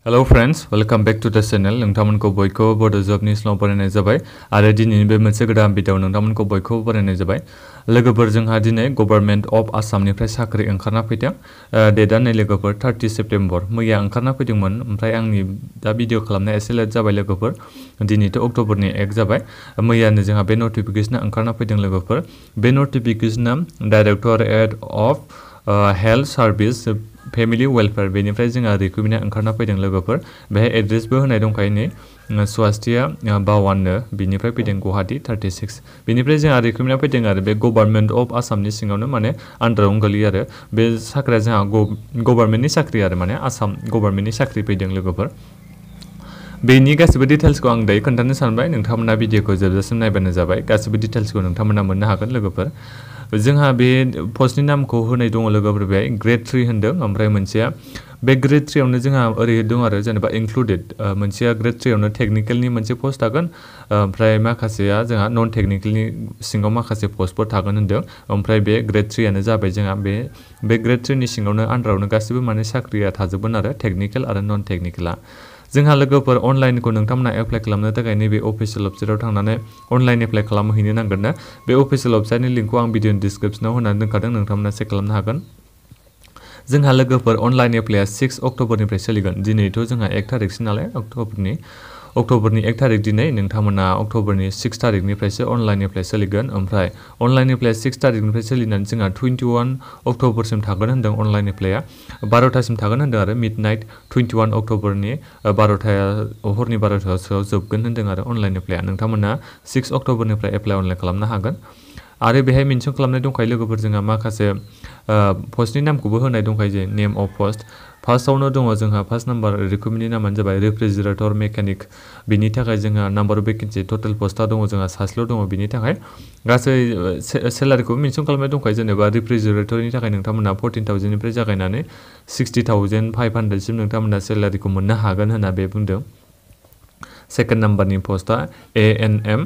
Hello friends, welcome back to the channel. नोंथांमोनखौ बयखौबो बड' जबनि स्लाव बरायनाय जाबाय आरो दिनैनि बे मोनसे गोदान भिडिअ नोंथांमोनखौ बयखौबो बरायनाय जाबाय। लोगोफोर जोंहा दिनै गभर्नमेन्ट अफ आसामनिफ्राय साख्रि ओंखारना फैदों। डेटआ नै लोगोफोर 30 सेप्टेम्बर मैया ओंखारना फैदोंमोन। ओमफ्राय आंनि दा भिडिअ खालामनाया एसे लेट जाबाय लोगोफोर। दिनैथ' अक्ट'बरनि 1 जाबाय। मैयानो जोंहा बे नटिफिकेसना ओंखारना फैदों लोगोफोर। बे नटिफिकेसना directorate of health service family welfare बेनिफ्राय जोंहा रिक्रुटमेन्टआ ओंखारना फैदों लोगोफोर। बेहाय एड्रेसबो होनाय दंखायो नै स्वास्तिया बावाननो बिनिफ्राय फैदों गुवाहाटी 36 बेनिफ्राय जोंहा रिक्रुटमेन्टआ फैदों आरो बे गभर्नमेन्ट अफ आसामनि सिङावनो माने आन्दारावनो गोलैयो आरो बे साख्रिया जोंहा गभर्नमेन्टनि साख्रि आरो माने आसाम गभर्नमेन्टनि साख्रि फैदों लोगोफोर। बेनि गासिबो डिटेल्सखौ आं दायो खोन्थानो सानबाय। नोंथांमोना भिडिअखौ जोबजासिम नायबानो जाबाय। गासिबो डिटेल्सखौ नोंथांमोना मोननो हागोन लोगोफोर। जोंहा बे पस्टनि नामखौ होनाय दङ लोगोफोर बेहाय ग्रेड 3 होन्दों। ओमफ्राय मोनसेया बे ग्रेड 3 आवनो जोंहा ओरै दं आरो जेनेबा इनक्लुडेड मोनसेया ग्रेड 3 आवनो टेकनिकेलनि मोनसे पस्ट थागोन। ओमफ्राय माखासेया जोंहा नन टेकनिकेलनि सिङाव माखासे पस्टफोर थागोन होन्दों। ओमफ्राय बे ग्रेड 3 आनो जाबाय जोंहा बे ग्रेड 3 नि सिङावनो आन्दारावनो गासिबो माने साख्रिया थाजोबगोन आरो टेकनिकेल आरो नन टेकनिकेला। जोंहा लोगोफोर अनलाइनखौ नोंथांमोना एप्लाइ खालामनो थाखाय नैबे अफिसियेल वेबसाइटआव थांनानै अनलाइन एप्लाइ खालामहैनो नांगोन ना। बे अफिसियेल वेबसाइटनि लिंकखौ आं भिडिअनि डिसक्रिपसनाव होनानै दोनखादों नोंथांमोना चेक खालामनो हागोन। जोंहा लोगोफोर अनलाइन एप्लाइआ 6 अक्ट'बरनिफ्राय सोलिगोन। दिनैथ' जोंहा 1 थारिखसो नालाय अक्ट'बरनि 1 थारिख दिनै नोंथांमोना अक्ट'बरनि 6 थारिखनिफ्रायसो अनलाइन एप्लाइ सोलिगोन। ओमफ्राय अनलाइन एप्लाइआ 6 थारिखनिफ्राय सोलिनानै जोंहा 21 अक्ट'बरसिम थागोन होन्दों अनलाइन एप्लाइआ 12थासिम थागोन होन्दों आरो मिडनाइट 21 अक्ट'बरनि 12थाया हरनि 12थासोआव जोबगोन होन्दों आरो अनलाइन एप्लाइआ। नोंथांमोना 6 अक्ट'बरनिफ्राय एप्लाइ अनलाइन खालामनो हागोन। आरो बेहाय मेनसन खालामनाय दंखायो लोगोफोर जोंहा माखासे पस्टनि नामखौबो होनाय दंखायो जे नेम अफ पस्ट फार्स्टआवनो दङ जोंहा फार्स्ट नाम्बार रिक्रुटमेन्टनि नामानो जाबाय रेफ्रिजारेटर मेकानिक बिनि थाखाय जोंहा नाम्बार अफ भेकेन्सि टटेल पस्टआ दङ जोंहा सासेल' दङ बिनि थाखाय गासै सेलारिखौ मेनसन खालामनाय दंखायो जेनेबा रेफ्रिजारेटरनि थाखाय नोंथांमोना 14,000 निफ्राय जागायनानै 60,500 सिम नोंथांमोना सेलारिखौ मोननो हागोन होनना बे बुंदों। सेकेन्ड नाम्बारनि पस्टआ ANM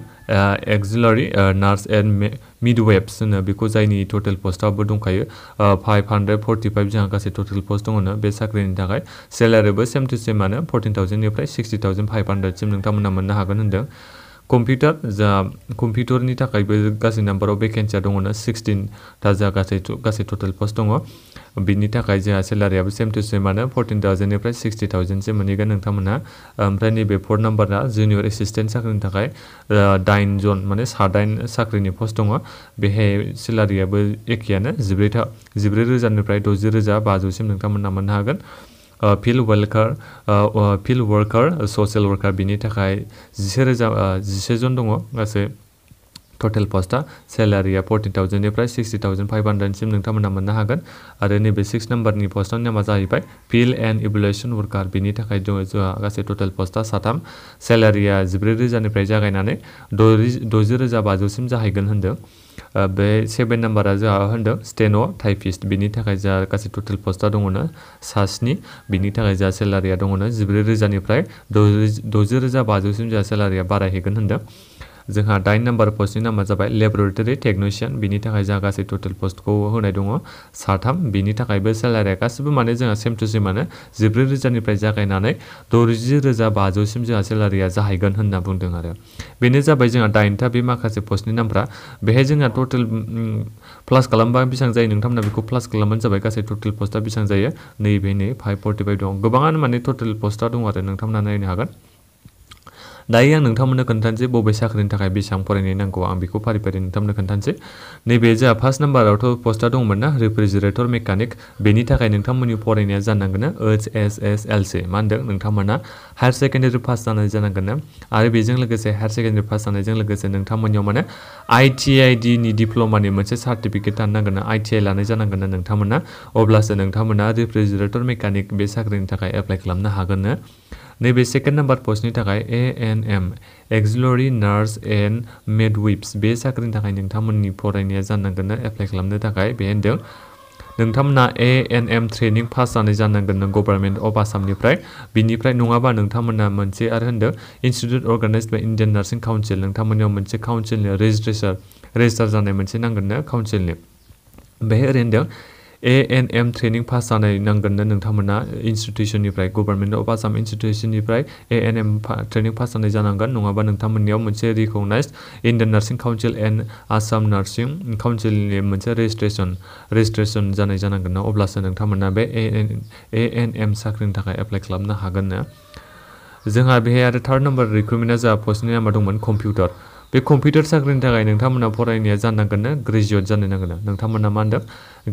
एक्सिलारि नार्स एन्ड मिडवेफ्स होनो बेखौ जायनि टटेल पस्टआबो दंखायो 545 जोंहा गासै टटेल पस्ट दङ बे साख्रिनि थाखाय सेलारिबो सेम टु सेमानो 14,000 निफ्राय 60,500 सिम नोंथांमोना मोननो हागोन होन्दों। कम्पिउटार जा कम्पिउटारनि थाखायबो गासै नाम्बाराव भेकेन्सिया दङनो 16 जा गासै टटेल पस्ट दङ बिनि थाखाय जोंहा सेलारियाबो सेम टु सेमानो 14,000 निफ्राय 60,000 सिम मोनहैगोन नोंथांमोना। ओमफ्राय नैबे 4 नाम्बारा जुनियर एसिस्टेन्ट साख्रिनि थाखाय 9 जन माने 9 साख्रिनि पस्ट दङ बेहाय सेलारियाबो एखेयानो 14,000निफ्राय 60,500 सिम नोंथांमोना मोननो हागोन। फिल्ड वर्कार ससियेल वर्कार बिनि थाखाय 11 जन दङ गासै टटेल पस्टआ सेलारिया 14,000 निफ्राय 60,500 सिम नोंथांमोना मोननो हागोन। आरो नैबे 6 नाम्बारनि पस्टनि नामा जाहैबाय फिल्ड एन्ड इभुलेसन वर्कार बिनि थाखाय दङ जोंहा गासै टटेल पस्टआ 3 सेलारिया 14,000 निफ्राय जागायनानै 60,500 सिम जाहैगोन होन्दों। बे 7 नाम्बारा जोंहा होन्दों स्टेन' टाइपिस्ट बिनि थाखाय जोंहा गासै टटेल पस्टआ दङनो 7 बिनि थाखाय जोंहा सेलारिया दङनो 14,000 निफ्राय 60,500 सिम जोंहा सेलारिया बारायहैगोन होन्दों। जोंहा 8 नाम्बार पस्टनि नामा जाबाय लेबरेटरि टेकनिशियान बिनि थाखाय जोंहा गासै टटेल पस्टखौ होनाय दङ 3 बिनि थाखायबो सेलारिया गासिबो माने जोंहा सेम टु सेमानो 14,000 निफ्राय जागायनानै 60,500 सिम जोंहा सेलारिया जाहैगोन होनना बुंदों आरो बेनो जाबाय जोंहा 8था बे माखासे पस्टनि नामफ्रा बेहाय जोंहा टटेल प्लास खालामबा बेसेबां जायो नोंथांमोना बेखौ प्लास खालामबानो जाबाय गासै टटेल पस्टआ बेसेबां जायो नैबे 545 दं गोबाङानो माने टटेल पस्टआ दं आरो नोंथांमोना नायनो हागोन। दायो आं नोंथांमोननो खोन्थानोसै बबे साख्रिनि थाखाय बेसेबां फरायनाय नांगौ आं बेखौ फारि फारि नोंथांमोननो खोन्थानोसै। नैबे जोंहा फार्स्ट नाम्बारावथ' पस्टआ दंमोन ना रेफ्रिजारेटर मेकानिक बेनि थाखाय नोंथांमोननि फरायनाया जानांगोन HSSLC मा होनदों नोंथांमोना हायार सेकेन्डारि पास जानाय जानांगोन आरो बेजों लोगोसे हायार सेकेन्डारि पास जानायजों लोगोसे नोंथांमोननियाव माने ITID नि डिप्ल'मानि मोनसे सार्टिफिकेट थानो नांगोन ITI लानाय जानांगोन नोंथांमोना अब्लासो नोंथांमोना रेफ्रिजारेटर मेकानिक बे साख्रिनि थाखाय एप्लाइ खालामनो हागोन। नैबे सेकेन्ड नाम्बार पस्टनि थाखाय ANM एक्सिलारि नार्स एन्ड मिडवेफ्स बे साख्रिनि थाखाय नोंथांमोननि फरायनाया जानांगोन एप्लाइ खालामनो थाखाय बे होन्दों नोंथांमोना ANM ट्रेनिं पास जानाय जानांगोन गभर्नमेन्ट अफ आसामनिफ्राय बिनिफ्राय नङाबा नोंथांमोना मोनसे आरो होन्दों इनस्टिट्युट अर्गानाइज्ड बाय इण्डियान नार्सिं काउन्सिल नोंथांमोननियाव मोनसे काउन्सिलनि रेजिस्टार जानाय मोनसे नांगोन काउन्सिलनि बेहाय ओरै होन्दों ANM ट्रेनिं पास जानाय नांगोन नोंथांमोना इनस्टिट्यूशननिफ्राय गभर्नमेन्ट अफ आसाम इनस्टिट्यूशननिफ्राय ANM ट्रेनिं पास जानाय जानांगोन नङाबा नोंथांमोननियाव मोनसे recognized Indian nursing council and Assam nursing काउन्सिलनि मोनसे रेजिस्ट्रेसन जानाय जानांगोन अब्लासो नोंथांमोना बे ANM साख्रिनि थाखाय एप्लाइ खालामनो हागोन जोंहा बेहाय आरो थार्ड नाम्बार रिक्रुटमेन्टआ जा पस्टनि नाम्बार दंमोन कम्पिउटार बे कम्पिउटार साख्रिनि थाखाय नोंथांमोना फरायनाया जानांगोन ग्रेजुवेट जानो नांगोन नोंथांमोना मा होनदों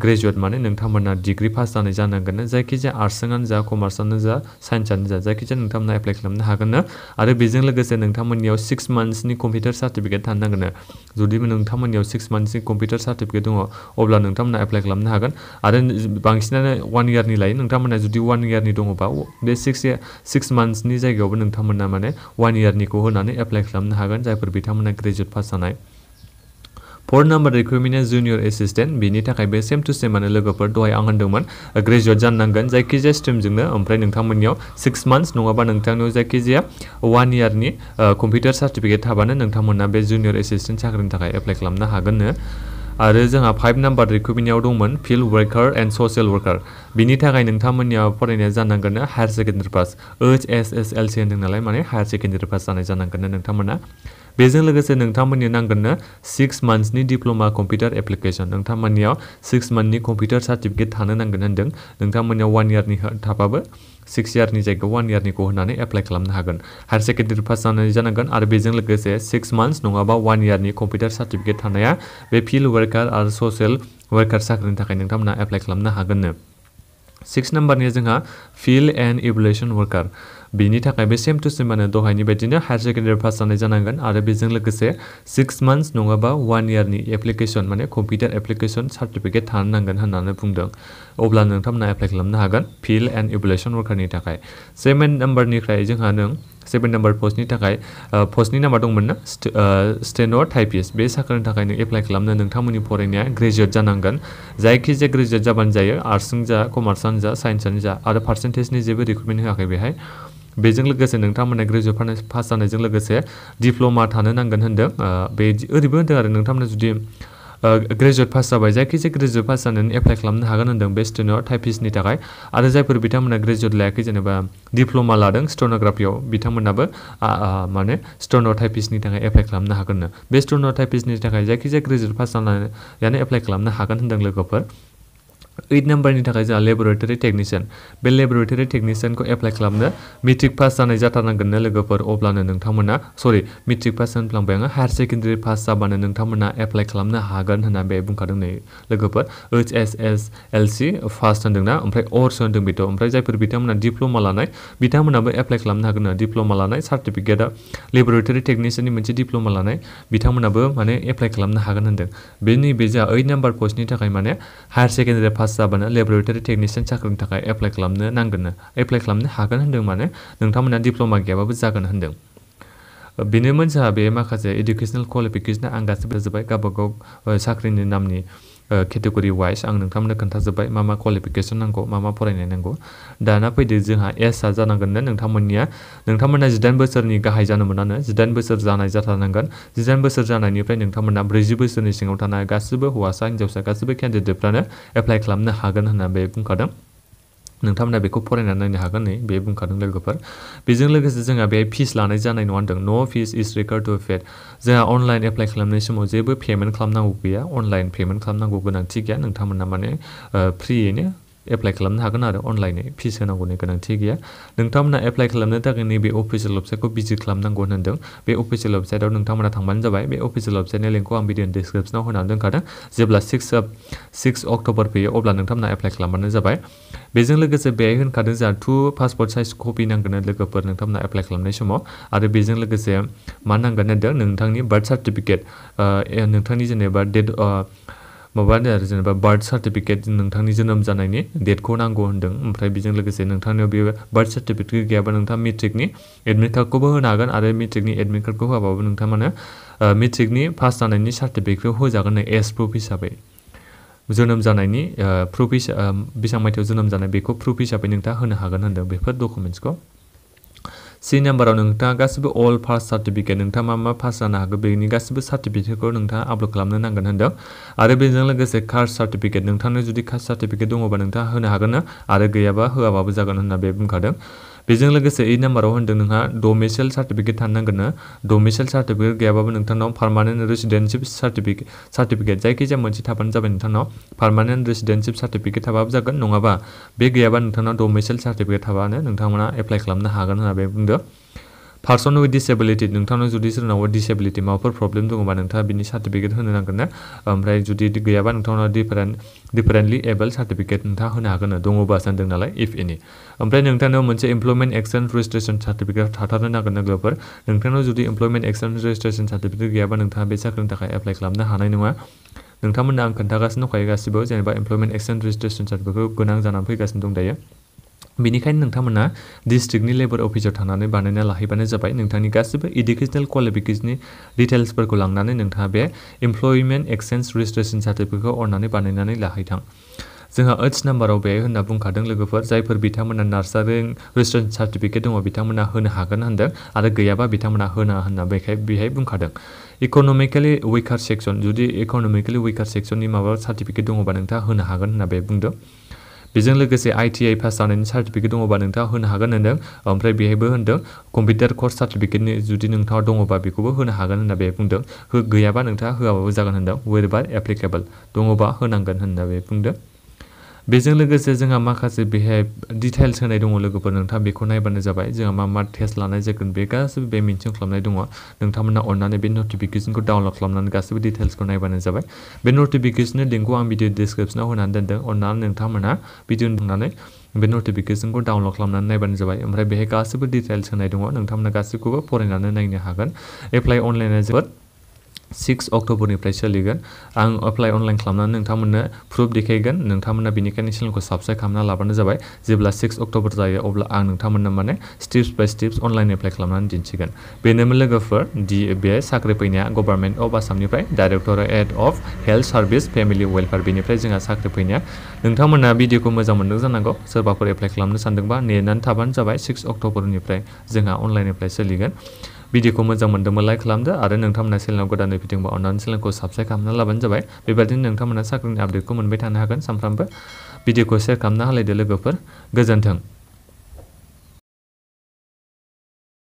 ग्रेजुवेट माने नोंथांमोना डिग्री पास जानाय जानांगोन जायखिजाया आर्ट्सआनो जा कमार्सआनो जा साइन्सआनो जा जायखिजाया नोंथांमोना एप्लाइ खालामनो हागोन आरो बेजों लोगोसे नोंथांमोननियाव 6 मान्थ्सनि कम्पिउटार सार्टिफिकेट थानो नांगोन जुदि नोंथांमोननियाव 6 मान्थ्सनि कम्पिउटार सार्टिफिकेट दङ अब्ला नोंथांमोना एप्लाइ खालामनो हागोन आरो बांसिनानो 1 इयारनि लायो नोंथांमोना जुदि 1 इयारनि दङबा बे 6 मान्थ्सनि जायगायावबो नोंथांमोना माने 1 इयारनिखौ होनानै एप्लाइ खालामनो हागोन जायफोर बिथांमोना ग्रेजुवेट पास जानाय 4 नाम्बार रिक्रुटमेन्टआ जुनियर एसिस्टेन्ट बिनि थाखाय बे सेम टु सेमानो लोगोफोर दहाय आं होनदोंमोन ग्रेजुवेट जानांगोन जायखिजाया स्ट्रिमजोंनो ओमफ्राय नोंथांमोननियाव 6 मान्थ्स नङाबा नोंथांनियाव जायखिजाया 1 इयारनि कम्पिउटार सार्टिफिकेट थाबानो नोंथांमोना बे जुनियर एसिस्टेन्ट साख्रिनि थाखाय एप्लाइ खालामनो हागोन आरो जोंहा 5 नाम्बार रिक्रुटमेन्टआव दंमोन field worker and social worker बिनि थाखाय नोंथांमोननियाव फरायनाया जानांगोन हायार सेकेन्डारि पास HSSLC होनदों नालाय माने हायार सेकेन्डारि पास जानाय जानांगोन नोंथांमोना बेजों लोगोसे नोंथांमोननि नांगोन 6 मान्थ्सनि डिप्ल'मा कम्पिउटार एप्लिकेशन नोंथांमोननियाव 6 मान्थनि कम्पिउटार सार्टिफिकेट थानो नांगोन होनदों नोंथांमोननियाव 1 इयारनि थाबाबो 6 इयारनि जायगायाव 1 इयारनिखौ होनानै एप्लाइ खालामनो हागोन हायार सेकेन्डारि पास जानाय जानांगोन आरो बेजों लोगोसे 6 मान्थ्स नङाबा 1 इयारनि कम्पिउटार सार्टिफिकेट थानाया बे फिल्ड वर्कार आरो ससियेल वर्कार साख्रिनि थाखाय नोंथांमोना एप्लाइ खालामनो हागोन 6 नाम्बारनि जोंहा फिल्ड एन्ड इभुलेसन वर्कार बिनि थाखाय बे सेम टु सेमानो दहायनि बायदिनो हायार सेकेन्डारि पास जानाय जानांगोन आरो बेजों लोगोसे 6 मान्थ्स नङाबा 1 इयारनि एप्लिकेशन माने कम्पिउटार एप्लिकेशन सार्टिफिकेट थानो नांगोन होननानै बुंदों अब्ला नोंथांमोना एप्लाइ खालामनो हागोन फिल्ड एन्ड इभुलेसन वर्कारनि थाखाय 7 नाम्बारनिफ्राय जोंहा 7 नाम्बार पस्टनि थाखाय पस्टनि नाम्बार दंमोन ना स्टेन' टाइपिस्ट बे साख्रिनि थाखाय एप्लाइ खालामनो नोंथांमोननि फरायनाया ग्रेजुवेट जानांगोन जायखिजाया ग्रेजुवेट जाबानो जायो आर्ट्सजों जा कमार्सआनो जा साइन्सआनो जा आरो पार्सेन्टेजनि जेबो रिक्रुटमेन्ट होआखै बेहाय बेजों लोगोसे नोंथांमोना ग्रेजुवेट पास जानायजों लोगोसे डिप्ल'मा थानो नांगोन होनदों बे ओरैबो होनदों आरो नोंथांमोना जुदि ग्रेजुवेट पास जाबाय जायखिजाया ग्रेजुवेट पास जानानै एप्लाइ खालामनो हागोन होनदों बे स्टेन' टाइपिस्टनि थाखाय आरो जायफोर बिथांमोना ग्रेजुवेट लायाखै जेनेबा डिप्ल'मा लादों स्टेन'ग्राफियाव बिथांमोनाबो माने स्टेन' टाइपिस्टनि थाखाय एप्लाइ खालामनो हागोन बे स्टेन' टाइपिस्टनि थाखाय जायखिजाया ग्रेजुवेट पास जानानै एप्लाइ खालामनो हागोन होनदों लोगोफोर 8 नाम्बारनि थाखाय जोंहा लेबरेटरि टेकनिशियान बे लेबरेटरि टेकनिशियानखौ एप्लाइ खालामनो मेट्रिक पास जानाय जाथारनांगोन लोगोफोर अब्लानो नोंथांमोना मेट्रिक पास होनफ्लांबाय आङो हायार सेकेन्डारि पास जाबानो नोंथांमोना एप्लाइ खालामनो हागोन होनना बे बुंखादों नै लोगोफोर HSSLC फार्स्ट होनदोंना ओमफ्राय अर्स होनदों बेथ' ओमफ्राय जायफोर बिथांमोना डिप्ल'मा लानाय बिथांमोनाबो एप्लाइ खालामनो हागोन डिप्ल'मा लानाय सार्टिफिकेटआ लेबरेटरि टेकनिशियाननि मोनसे डिप्ल'मा लानाय बिथांमोनाबो माने एप्लाइ खालामनो हागोन होनदों बे नैबे जोंहा 8 नाम्बार पस्टनि थाखाय माने हायार सेकेन्डारि पास जाबानो लेबरेटरि टेकनिशियान साख्रिनि थाखाय एप्लाइ खालामनो नांगोन एप्लाइ खालामनो हागोन होनदों माने नोंथांमोना डिप्ल'मा गैयाबाबो जागोन होनदों बेनोमोन जोंहा बे माखासे इडुकेसनेल क्वालिफिकेसन आं गासिबो जोबबाय गावबागाव साख्रिनि नामनि केटेगरि वाइज आं नोंथांमोननो खोन्थाजोब्बाय मा क्वालिफिकेसन नांगौ मा फरायनाय नांगौ दाना फैदो जोंहा एजआ जानांगोन नोंथांमोना 18 बोसोरनि गाहाय जानो मोनानो 18 बोसोर जानाय जाथारनांगोन 18 बोसोर जानायनिफ्राय नोंथांमोना 40 बोसोरनि सिङाव थानाय गासिबो हौवासा हिन्जावसा गासिबो केन्डिडेटफ्रानो एप्लाइ खालामनो हागोन होनना बे बुंखादों नोंथांमोना बेखौ फरायनानै नायनो हागोन नै बे बुंखादों लोगोफोर बेजों लोगोसे जोंहा बे फिस लानाय जानाय नङा होनदों नो फिस इज रिक्वायर्ड टु पेड जोंहा अनलाइन एप्लाइ खालामनाय समाव जेबो पेमेन्ट खालामनांगौ गैया अनलाइन पेमेन्ट खालामनांगौ गोनांथि गैया नोंथांमोना माने फ्रियैनो एप्लाइ खालामनो हागोन आरो अनलाइनै फिस होनांगौनि गोनांथि गैया नोंथांमोना एप्लाइ खालामनो थाखाय नैबे अफिसियेल वेबसाइटखौ भिजिट खालामनांगौ होनदों बे अफिसियेल वेबसाइटआव नोंथांमोना थांबानो जाबाय बे अफिसियेल वेबसाइटनि लिंकखौ आं भिडिअनि डिसक्रिप्सनाव होनानै दोनखादों जेब्ला 6 अक्ट'बर फैयो अब्ला नोंथांमोना एप्लाइ खालामबानो जाबाय बेजों लोगोसे बेहाय होनखादों जोंहा 2 पासपर्ट साइज कपि नांगोन लोगोफोर नोंथांमोना एप्लाइ खालामनाय समाव आरो बेजों लोगोसे मा नांगोन होनदों नोंथांनि बार्थ सार्टिफिकेट नोंथांनि जेनेबा डेट माबानो आरो जेनेबा बार्थ सार्टिफिकेट नोंथांनि जोनोम जानायनि डेटखौ नांगौ होनदों ओमफ्राय बेजों लोगोसे नोंथांनियाव बे बार्थ सार्टिफिकेट गैयाबा नोंथाङा मेट्रिकनि एडमिट कार्डखौबो होनो हागोन आरो मेट्रिकनि एडमिट कार्डखौ होआबाबो नोंथांमोना मेट्रिकनि पास जानायनि सार्टिफिकेटखौ होजागोन एज प्रुफ हिसाबै जोनोम जानायनि प्रुफ बेसेबां मायथाइयाव जोनोम जानाय बेखौ प्रुफ हिसाबै नोंथाङा होनो हागोन होनदों बेफोर डकुमेन्ट्सखौ C नाम्बाराव नोंथाङा गासिबो अल पास सार्टिफिकेट नोंथाङा मा पास जानो हागौ बेनि गासिबो सार्टिफिकेटखौ नोंथाङा आपल'ड खालामनो नांगोन होनदों आरो बेजों लोगोसे कास्ट सार्टिफिकेट नोंथांनो जुदि कास्ट सार्टिफिकेट दङबा नोंथाङा होनो हागोन आरो गैयाबा होआबाबो जागोन होनना बे बुंखादों बेजों लोगोसे E नाम्बाराव होनदों नोंहा डोमिसाइल सार्टिफिकेट थानो नांगोन डोमिसाइल सार्टिफिकेट गैयाबाबो नोंथांनाव पार्मानेन्ट रेसिडेन्टशिप सार्टिफिकेट जायखिजाया मोनसे थाबानो जाबाय नोंथांनाव पार्मानेन्ट रेसिडेन्टशिप सार्टिफिकेट थाबाबो जागोन नङाबा बे गैयाबा नोंथांनाव डोमिसाइल सार्टिफिकेट थाबानो नोंथांमोना एप्लाइ खालामनो हागोन होनना बे बुंदों पार्सन विथ डिसेबिलिटि नोंथांनाव जुदि सोरनावबा डिसेबिलिटि माबाफोर प्रब्लेम दङबा नोंथाङा बिनि सार्टिफिकेट होनो नांगोन ओमफ्राय जुदि गैयाबा नोंथांनाव डिफारेन्टलि एबल सार्टिफिकेट नोंथाङा होनो हागोन दङबा सानदों नालाय इफ एनि ओमफ्राय नोंथांनाव मोनसे एमप्लयमेन्ट एक्सचेन्ज रेजिस्ट्रेसन सार्टिफिकेट थाथारनो नांगोन लोगोफोर नोंथांनाव जुदि एमप्लयमेन्ट एक्सचेन्ज रेजिस्ट्रेसन सार्टिफिकेट गैयाबा नोंथाङा बे साख्रिनि थाखाय एप्लाइ खालामनो हानाय नङा नोंथांमोननो आं खोन्थागासिनो दंखायो गासिबो जेनेबा एमप्लयमेन्ट एक्सचेन्ज रेजिस्ट्रेसन सार्टिफिकेट गोनां जानानै फैगासिनो दं दायो बेनिखायनो नोंथांमोना डिस्ट्रिक्टनि लेबर अफिसाव थांनानै बानायना लाहैबानो जाबाय नोंथांनि गासिबो इडुकेसनेल क्वालिफिकेसननि डिटेल्सफोरखौ लांनानै नोंथाङा बे एमप्लयमेन्ट एक्सचेन्ज रेजिस्ट्रेसन सार्टिफिकेटखौ अननानै बानायनानै लाहैथां जोंहा 8 नाम्बाराव बे होनना बुंखादों लोगोफोर जायफोर बिथांमोना नार्सारिं रेजिस्ट्रेसन सार्टिफिकेट दङ बिथांमोना होनो हागोन होनदों आरो गैयाबा बिथांमोना होना होनना बेहाय बुंखादों इक'नमिकेलि उइकार सेक्सन जुदि इक'नमिकेलि उइकार सेक्सननि माबा सार्टिफिकेट दङबा नोंथाङा होनो हागोन होनना बे बुंदों बेजों लोगोसे ITI पास जानायनि सार्टिफिकेट दङबा नोंथाङा होनो हागोन होनदों ओमफ्राय बेहायबो होनदों कम्पिउटार कर्स सार्टिफिकेटनि जुदि नोंथाङा दङबा बेखौबो होनो हागोन होनना बे बुंदों गैयाबा नोंथाङा होआबाबो जागोन होनदों वेरएभार एप्लिकेबल दङबा होनांगोन होनना बे बुंदों बेजों लोगोसे जोंहा माखासे बेहाय डिटेल्स होनाय दङ लोगोफोर नोंथाङा बेखौ नायबानो जाबाय जोंहा मा टेस्ट लानाय जागोन बे गासिबो बे मेनसन खालामनाय दङ नोंथांमोना अननानै बे नटिफिकेसनखौ डाउनलड खालामनानै गासिबो डिटेल्सखौ नायबानो जाबाय बे नटिफिकेसननि लिंकखौ आं भिडिअ डिसक्रिपसनाव होनानै दोनदों अननानै नोंथांमोना भिडिअ नुनानै बे नटिफिकेसनखौ डाउनलड खालामनानै नायबानो जाबाय ओमफ्राय बेहाय गासिबो डिटेल्स होनाय दङ नोंथांमोना गासिबखौबो फरायनानै नायनो हागोन एप्लाइ अनलाइनआ जोबोद 6 अक्ट'बरनिफ्राय सोलिगोन आं एप्लाइ अनलाइन खालामनानै नोंथांमोननो प्रुफ देखायगोन नोंथांमोना बेनिखायनो चेनेलखौ साबस्क्राइब खालामना लाबानो जाबाय जेब्ला 6 अक्ट'बर जायो अब्ला आं नोंथांमोननो माने steps by steps online apply खालामनानै दिन्थिगोन बेनोमोन लोगोफोर बे साख्रि फैनाया गभर्नमेन्ट अफ आसामनिफ्राय directorate of health service family welfare बेनिफ्राय जोंहा साख्रि फैनाया नोंथांमोना भिडिअखौ मोजां मोनदों जानांगौ सोरबाफोर एप्लाइ खालामनो सानदोंबा नेनानै थाबानो जाबाय 6 अक्ट'बरनिफ्राय जोंहा अनलाइन एप्लाइ सोलिगोन भिडिअखौ मोजां मोनदोंबा लाइक खालामदो आरो नोंथांमोना चेनेलाव गोदानै फैदोंबा अननानै चेनेलखौ साबस्क्राइब खालामना लाबानो जाबाय बेबायदिनो नोंथांमोना साख्रिनि आपडेटखौ मोनबाय थानो हागोन सानफ्रामबो भिडिअखौ शेयार खालामना होलायदो लोगोफोर गोजोन्थों